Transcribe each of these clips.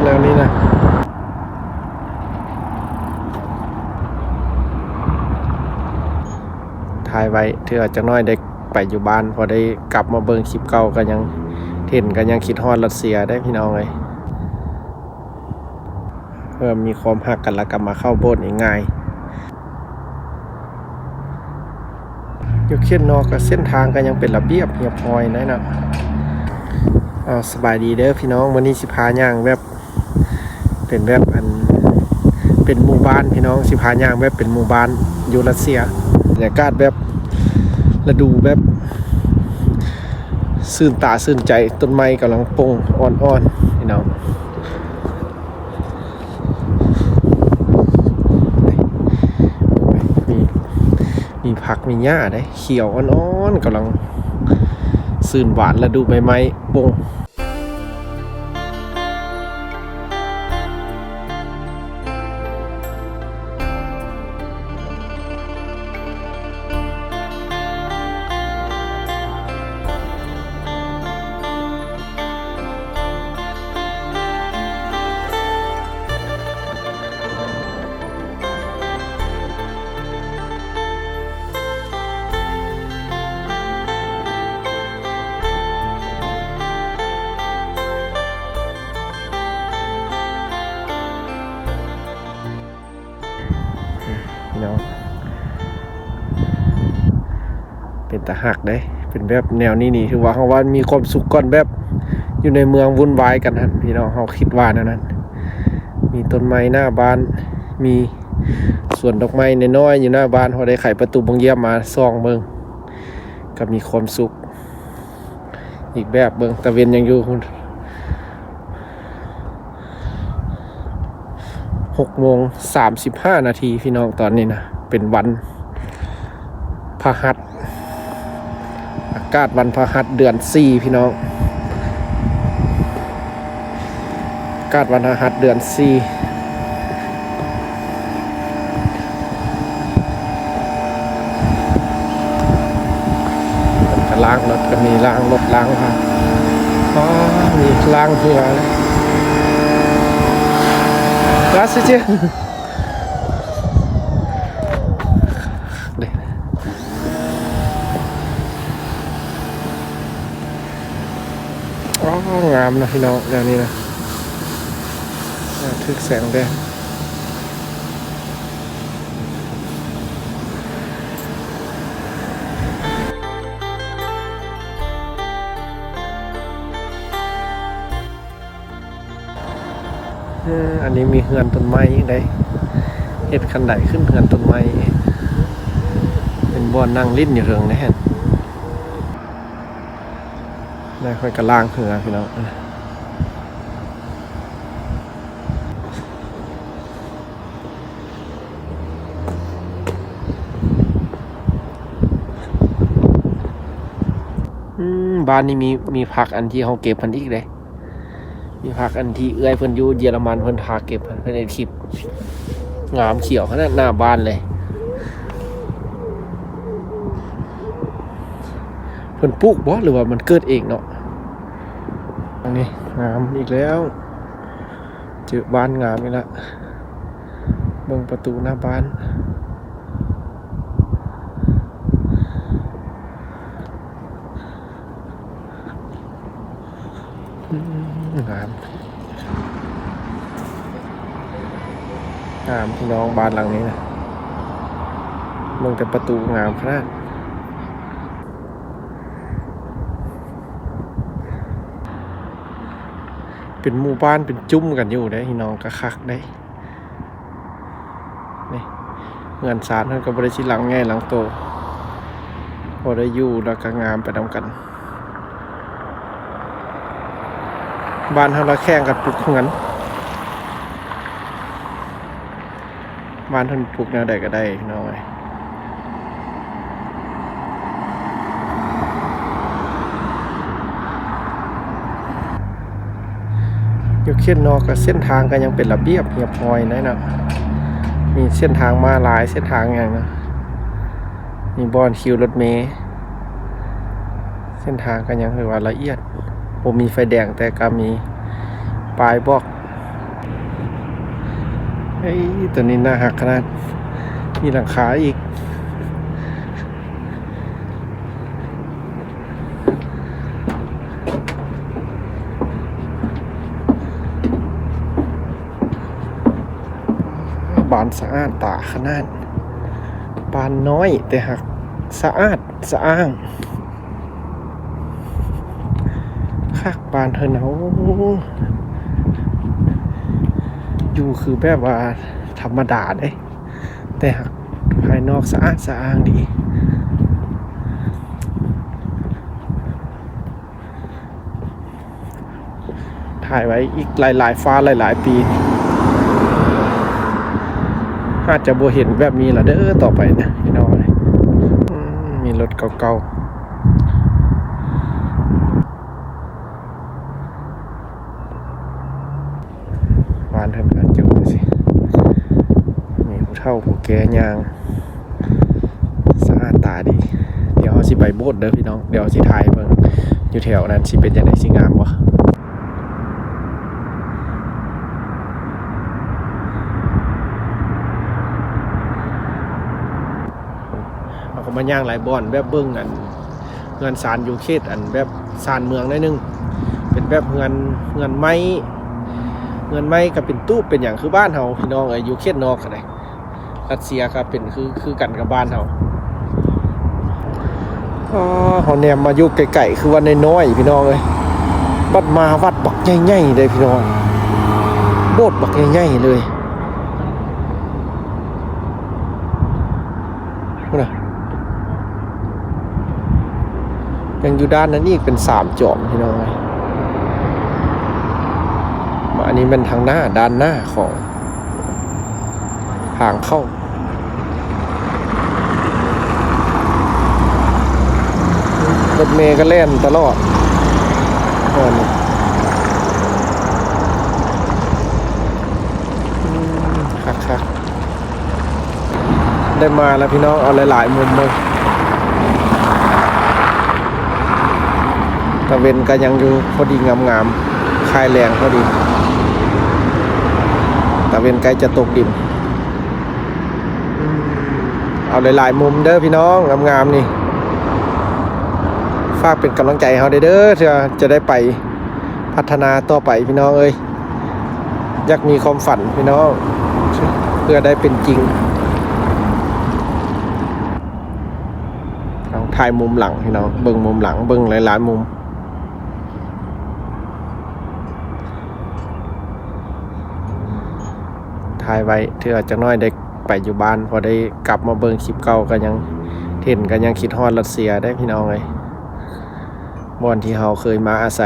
ແນວນີ້ນະ ຖ່າຍໄວ້ ເທື່ອຈັກໜ້ອຍໄດ້ໄປຢູ່ບ້ານ ພໍໄດ້ກັບມາເບິ່ງຄລິບເກົ່າ ກໍຍັງເຫັນ ກໍຍັງຄິດຮອດຣັດເຊຍເດ້ພີ່ນ້ອງເອີຍ. ເມື່ອມີຄວາມຮັກກັນແລ້ວກໍມາເຂົ້າໂບດນີ້ງ່າຍ. ຢູ່ເຂດນອກກໍເສັ້ນທາງກໍຍັງເປັນລະບຽບຮຽບຮ້ອຍໄດ໋ເນາະ. ເອົາ ສະບາຍດີເດີພີ່ນ້ອງ, ມື້ນີ້ຊິພາຍ່າງແບບ ເປັນແບບອັນ ເປັນໝູ່ບ້ານພີ່ນ້ອງ, ຊິພາຍ່າງແບບເປັນໝູ່ບ້ານຢູ່ຣັດເຊຍ. ບັນຍາກາດແບບລະດູແບບຊື່ນຕາຊື່ນໃຈ, ຕົ້ນໄມ້ກຳລັງປົ່ງອ່ອນໆ ພີ່ນ້ອງ. ມີ ມີຜັກມີຫຍ້າເດ້ ຂຽວອ່ອນໆ ກຳລັງຊື່ນຫວານ ລະດູໃບໄມ້ປົ່ງ. ພີ່ນ້ອງ ເປັນຕາຮັກເດ້ ເປັນແບບແນວນີ້ນີ້ ຖືວ່າເຮົາວ່າມີຄວາມສຸກກ່ອນແບບຢູ່ໃນເມືອງວຸ່ນວາຍກັນຫັ້ນ ພີ່ນ້ອງ ເຮົາຄິດວ່າແນວນັ້ນ. ມີຕົ້ນໄມ້ໜ້າບ້ານ ມີສວນດອກໄມ້ນ້ອຍໆຢູ່ໜ້າບ້ານ ເຮົາໄດ້ໄຂປະຕູໂຮງຢ້ຽມມາສ່ອງເບິ່ງ ກໍມີຄວາມສຸກອີກແບບ. ເບິ່ງ ຕາເວັນຍັງຢູ່ພຸ້ນ. ຫົກໂມງສາມສິບຫ້ານາທີ ພີ່ນ້ອງ, ຕອນນີ້ນະ ເປັນວັນພະຫັດ ອາກາດວັນພະຫັດເດືອນສີ່ ພີ່ນ້ອງ, ອາກາດວັນພະຫັດເດືອນສີ່. ເພິ່ນກໍລ້າງລົດ ກໍມີລ້າງລົດລ້າງລາ. ອໍ ມີລ້າງເຮືອ ລາສເຈນ ເດ້. ອໍ ງາມນະພີ່ນ້ອງ ແນວນີ້ນະ ຖືກແສງແດດ. ເອີ ອັນນີ້ມີເຮືອນຕົ້ນໄມ້ອີກເດ້ ເຮັດຄັນໄດຂຶ້ນເຮືອນຕົ້ນໄມ້ ເປັນບ່ອນນັ່ງຫຼິ້ນຢູ່ເທິງເດ້. ແລ້ວຂ້ອຍກໍລ້າງເຮືອພີ່ນ້ອງ. ອືມ ບ້ານນີ້ມີ ມີຜັກອັນທີ່ເຮົາເກັບຫັ້ນອີກເດ້. ມີຜັກອັນທີ່ເອື້ອຍເພິ່ນຢູ່ເຢຍລະມັນເພິ່ນພາເກັບຫັ້ນ ເພິ່ນເຮັດຄລິບ ງາມຂຽວຂະໜາດໜ້າບ້ານເລີຍ. ເພິ່ນປູກບໍ່ ຫຼືວ່າມັນເກີດເອງເນາະ? ອັນນີ້ງາມອີກແລ້ວ ເຈີບ້ານງາມອີກແລ້ວ. ເບິ່ງປະຕູໜ້າບ້ານ ອືມ ງາມ ງາມພີ່ນ້ອງ ບ້ານຫຼັງນີ້ນະ ເບິ່ງແຕ່ປະຕູງາມຂະໜາດ. ເປັນໝູ່ບ້ານເປັນຈຸ້ມກັນຢູ່ເດ້ພີ່ນ້ອງ ກໍຄັກເດ້. ນີ້ ເຮືອນຊານເພິ່ນກໍບໍ່ໄດ້ຊິຫຼັງໃຫຍ່ຫຼັງໂຕ ພໍໄດ້ຢູ່ແລ້ວກໍງາມໄປນຳກັນ. ບ້ານເຮົາລະແຂ່ງກັນປຸກເຮືອນ ບ້ານເພິ່ນປຸກແນວໃດກໍໄດ້ພີ່ນ້ອງເອີຍ. ຢູ່ເຂດນອກກໍເສັ້ນທາງກໍຍັງເປັນລະບຽບຮຽບຮ້ອຍໄດ໋ເນາະ, ມີເສັ້ນທາງມ້າລາຍ ເສັ້ນທາງຫຍັງເນາະ, ມີບ່ອນຄິວລົດເມ, ເສັ້ນທາງກໍຍັງຖືວ່າລະອຽດ ບໍ່ມີໄຟແດງ ແຕ່ກໍມີປ້າຍບອກ ເອີຍ ຕົວນີ້ໜ້າຮັກຂະໜາດ ມີຫຼັງຄາອີກ. ບ້ານສະອາດຕາຂະໜາດ ບ້ານນ້ອຍແຕ່ຮັກ ສະອາດສະອ້າງ ຄັກບ້ານເພິ່ນນະ. ໂອ້ ຢູ່ຄືແບບວ່າທຳມະດາເດ້ ແຕ່ຮັກ ພາຍນອກສະອາດສະອ້າງດີ. ຖ່າຍໄວ້ອີກຫຼາຍໆຟ້າຫຼາຍໆປີ ອາດຈະບໍ່ເຫັນແບບນີ້ລະເດີ ຕໍ່ໄປນະພີ່ນ້ອງເອີຍ. ອືມ ມີລົດເກົ່າໆ ບ້ານເພິ່ນກະຢູ່ຈັ່ງຊີ້ ມີຜູ້ເຖົ້າຜູ້ແກ່ຍ່າງ ສະອາດຕາດີ. ດຽວເຮົາຊິໄປໂບດເດີພີ່ນ້ອງ ດຽວເຮົາຊິຖ່າຍເບິ່ງຢູ່ແຖວນັ້ນ ຊິເປັນຈັ່ງໃດ ຊິງາມບໍ່. ເຮົາກໍມາຍ່າງຫຼາຍບ່ອນ ແບບເບິ່ງອັນ ເຮືອນຊານຢູ່ເຂດອັນແບບຊານເມືອງໜ້ອຍໜຶ່ງ ເປັນແບບເຮືອນ ເຮືອນໄມ້ ເຮືອນໄມ້ກໍເປັນຕູບເປັນຫຍັງຄືບ້ານເຮົາພີ່ນ້ອງເອີຍ ຢູ່ເຂດນອກກໍໄດ້. ຣັດເຊຍກໍເປັນຄື ຄືກັນກັບບ້ານເຮົາ. ອໍ ເຮົາແນມມາຢູ່ໄກໆ ຄືວ່ານ້ອຍໆ ພີ່ນ້ອງເອີຍ ບັດມາວັດບັກໃຫຍ່ໆເດ້ພີ່ນ້ອງ ໂບດບັກໃຫຍ່ໆເລີຍ. ພຸ້ນນະ ຍັງຢູ່ດ້ານນັ້ນອີກເປັນສາມຈອມພີ່ນ້ອງເອີຍ. ມາ ອັນນີ້ແມ່ນທາງໜ້າ ດ້ານໜ້າຂອງທາງເຂົ້າ. ລົດເມກໍແລ່ນຕະຫຼອດຕອນນີ້. ອືມ ຄັກໆ. ໄດ້ມາແລ້ວພີ່ນ້ອງ ເອົາຫຼາຍໆມຸມເບິ່ງ. ຕາເວັນກໍຍັງຢູ່ພໍດີງາມໆ ຄ້າຍແລງພໍດີ ຕາເວັນໃກ້ຈະຕົກດິນ. ເອົາຫຼາຍໆມຸມເດີພີ່ນ້ອງ ງາມໆນີ້ ຝາກເປັນກຳລັງໃຈໃຫ້ເຮົາແດ່ເດີ ເພື່ອຈະໄດ້ໄປພັດທະນາຕໍ່ໄປພີ່ນ້ອງເອີຍ. ຢາກມີຄວາມຝັນພີ່ນ້ອງ ເພື່ອໄດ້ເປັນຈິງ. ເອົາ ຖ່າຍມຸມຫຼັງພີ່ນ້ອງ ເບິ່ງມຸມຫຼັງ ເບິ່ງຫຼາຍໆມຸມ ຖ່າຍໄວ້ ເທື່ອຈັກໜ້ອຍໄດ້ໄປຢູ່ບ້ານ ພໍໄດ້ກັບມາເບິ່ງຄລິບເກົ່າ ກໍຍັງເຫັນ ກໍຍັງຄິດຮອດຣັດເຊຍເດ້ພີ່ນ້ອງເອີຍ ບ່ອນທີ່ເຮົາເຄີຍມາອາໄສ.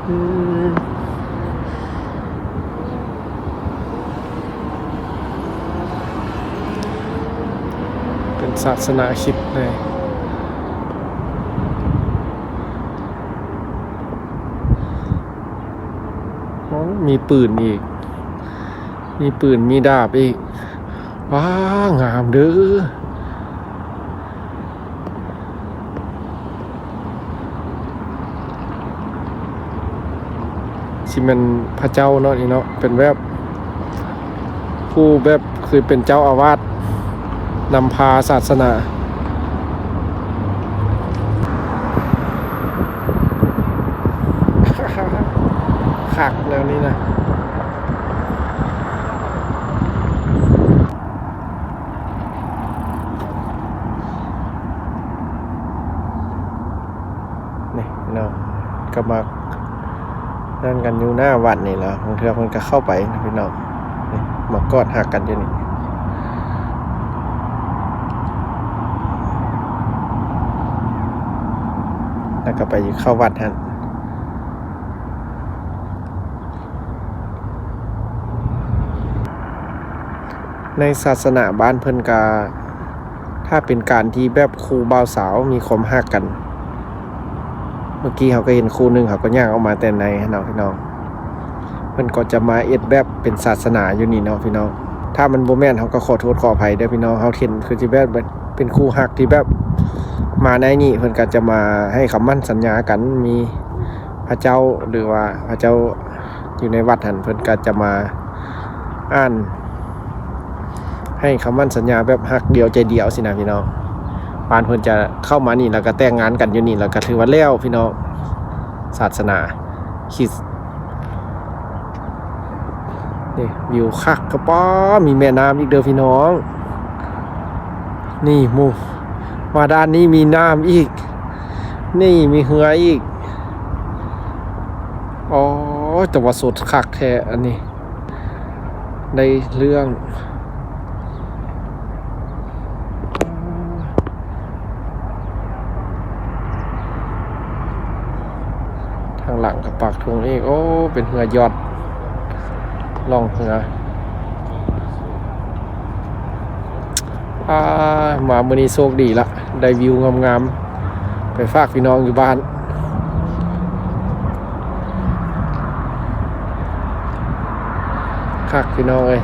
ອືມ ເປັນສາສະໜາຄຣິດເລີຍ. ໂອ້ ມີປືນອີກ ມີປືນ ມີດາບອີກ. ວ້າ ງາມເດີ. ຊິແມ່ນພະເຈົ້າເນາະ ນີ້ເນາະ ເປັນແບບ ຜູ້ແບບເຄີຍເປັນເຈົ້າອາວາດ ນຳພາສາສະໜາ ຄັກແນວນີ້ນະ. ນີ້ພີ່ນ້ອງ ກໍມານັ້ນກັນຢູ່ໜ້າວັດນີ້ລະ ບາງເທື່ອເພິ່ນກໍເຂົ້າໄປນະພີ່ນ້ອງ. ນີ້ ມາກອດຮັກກັນຢູ່ນີ້ ແລ້ວກໍໄປເຂົ້າວັດຫັ້ນ. ໃນສາສະໜາບ້ານເພິ່ນກະ ຖ້າເປັນການທີ່ແບບຄູ່ບ່າວສາວມີຄວາມຮັກກັນ ເມື່ອກີ້ເຮົາກໍເຫັນຄູ່ໜຶ່ງ ເຮົາກໍຍ່າງອອກມາແຕ່ໃນຫັ້ນເນາະພີ່ນ້ອງ ເພິ່ນກໍຈະມາເຮັດແບບເປັນສາສະໜາຢູ່ນີ້ເນາະພີ່ນ້ອງ. ຖ້າມັນບໍ່ແມ່ນ ເຮົາກໍຂໍໂທດຂໍອະໄພເດີພີ່ນ້ອງ. ເຮົາເຫັນຄືຊິແບບ ເປັນຄູ່ຮັກທີ່ແບບມາໃນນີ້ ເພິ່ນກໍຈະມາໃຫ້ຄຳໝັ້ນສັນຍາກັນ ມີພະເຈົ້າ ຫຼືວ່າພະເຈົ້າ ຢູ່ໃນວັດຫັ້ນ ເພິ່ນກໍຈະມາອ່ານໃຫ້ຄຳໝັ້ນສັນຍາແບບຮັກດຽວໃຈດຽວຊີ້ນະພີ່ນ້ອງ. ບ້ານເພິ່ນຈະເຂົ້າມານີ້ ແລ້ວກໍແຕ່ງງານກັນຢູ່ນີ້ ແລ້ວກໍຖືວ່າແລ້ວພີ່ນ້ອງ. ສາສະໜາຄຣິດ ນີ້ວິວຄັກກະປາ ມີແມ່ນ້ຳອີກເດີພີ່ນ້ອງ. ນີ້ໝູ່ ມາດ້ານນີ້ມີນ້ຳອີກ ນີ້ມີເຮືອອີກ. ອໍ ແຕ່ວ່າສົດຄັກແທ້ອັນນີ້ ໄດ້ເລື່ອງ. ທາງຫຼັງກໍປັກທຸງອີກ. ໂອ້ ເປັນເຮືອຢອດລ່ອງເຮືອ. ອາ ມາມື້ນີ້ໂຊກດີລະ ໄດ້ວິວງາມໆ ໄປຝາກພີ່ນ້ອງຢູ່ບ້ານ. ຄັກພີ່ນ້ອງເອີຍ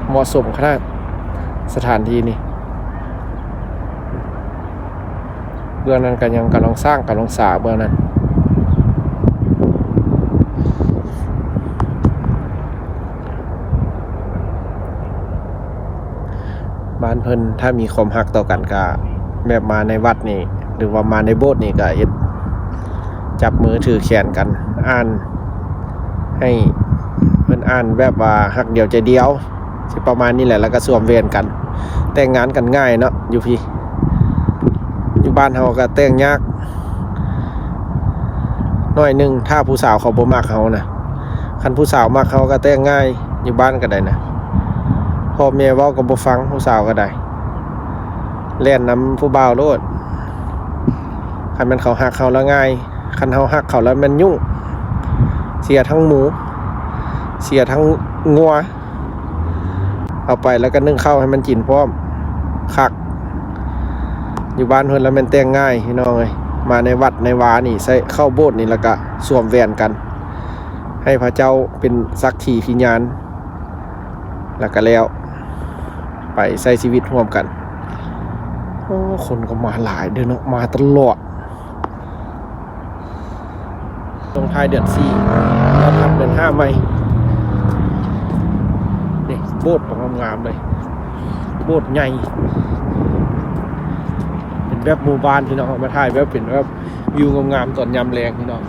ເໝາະສົມຂະໜາດສະຖານທີ່ນີ້. ເບື້ອງນັ້ນກໍຍັງກຳລັງສ້າງ ກຳລັງສາເບື້ອງນັ້ນ. ບ້ານເພິ່ນຖ້າມີຄວາມຮັກຕໍ່ກັນ ກະແບບມາໃນວັດນີ້ ຫຼືວ່າມາໃນໂບດນີ້ ກະເຮັດຈັບມືຖືແຂນກັນ ອ່ານໃຫ້ເພິ່ນ ອ່ານແບບວ່າຮັກດຽວໃຈດຽວ ຊິປະມານນີ້ແຫຼະ ແລ້ວກໍສວມແຫວນກັນ ແຕ່ງງານກັນງ່າຍເນາະ. ຢູ່ພີ້ ຢູ່ບ້ານເຮົາກໍແຕ່ງຍາກໜ້ອຍໜຶ່ງ ຖ້າຜູ້ສາວເຂົາບໍ່ມັກເຮົານະ. ຄັນຜູ້ສາວມັກເຮົາກໍແຕ່ງງ່າຍ ຢູ່ບ້ານກໍໄດ້ນະ. ພໍ່ແມ່ເວົ້າກໍບໍ່ຟັງ ຜູ້ສາວກໍໄດ້ ແລ່ນນຳຜູ້ບ່າວໂລດ. ຄັນແມ່ນເຂົາຮັກເຮົາແລ້ວງ່າຍ ຄັນເຮົາຮັກເຂົາແລ້ວແມ່ນຫຍຸ້ງ ເສຍທັງໝູ ເສຍທັງງົວ ເອົາໄປແລ້ວກໍໜຶ້ງເຂົ້າໃຫ້ມັນກິນພ້ອມ. ຄັກ ຢູ່ບ້ານເພິ່ນລະແມ່ນແຕ່ງງ່າຍພີ່ນ້ອງເອີຍ. ມາໃນວັດໃນວານີ້ ໃສ່ເຂົ້າໂບດນີ້ ແລ້ວກໍສວມແຫວນກັນ ໃຫ້ພະເຈົ້າເປັນສັກຂີພິຍານ ແລ້ວກໍແລ້ວ ໄປໃຊ້ຊີວິດຮ່ວມກັນ. ໂອ້ ຄົນກໍມາຫຼາຍເດີເນາະ ມາຕະຫຼອດ. ລົງທ້າຍເດືອນສີ່ ຕ້ອນຮັບເດືອນຫ້າໃໝ່. ນີ້ໂບດກໍງາມໆເລີຍ ໂບດໃຫຍ່ ເປັນແບບໝູ່ບ້ານພີ່ນ້ອງ. ເອົາມາຖ່າຍແບບເປັນແບບວິວງາມໆຕອນຍາມແລງພີ່ນ້ອງ.